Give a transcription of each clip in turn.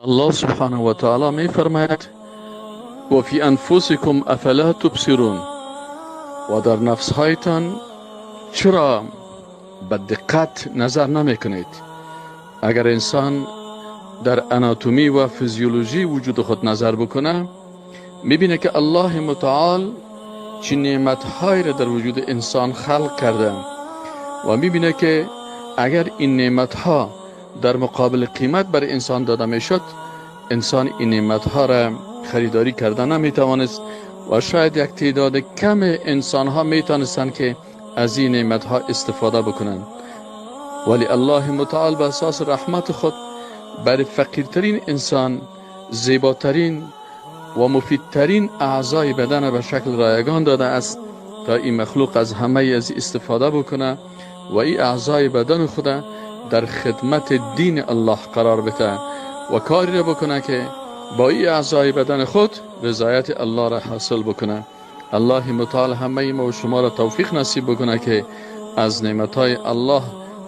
الله سبحانه و تعالی می فرماید و فی انفسکم افلا تبصرون، و در نفس هایتان چرا به دقت نظر نمی کنید؟ اگر انسان در اناتومی و فیزیولوژی وجود خود نظر بکنه، میبینه که الله متعال چه نعمتهایی را در وجود انسان خلق کرده و میبینه که اگر این نعمتها در مقابل قیمت بر انسان داده میشد، انسان این نعمتها را خریداری کرده نمیتوانست و شاید یک تعداد کم انسانها میتونستند که از این نعمتها استفاده بکنند. ولی الله متعال به اساس رحمت خود بر فقیرترین انسان زیباترین و مفیدترین اعضای بدن به شکل رایگان داده است تا این مخلوق از همه از استفاده بکنه و این اعضای بدن خود در خدمت دین الله قرار بده و کاری را بکنه که با این اعضای بدن خود رضایت الله را حاصل بکنه. الله متعال همه ما و شما را توفیق نصیب بکنه که از نعمتهای الله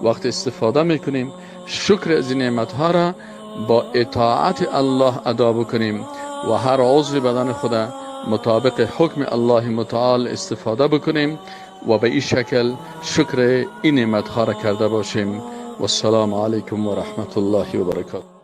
وقت استفاده میکنیم، شکر از این نعمتها را با اطاعت الله ادا بکنیم و هر عضو بدن خود مطابق حکم الله متعال استفاده بکنیم و به این شکل شکر این نعمتها را کرده باشیم. و السلام علیکم و رحمت الله و برکاته.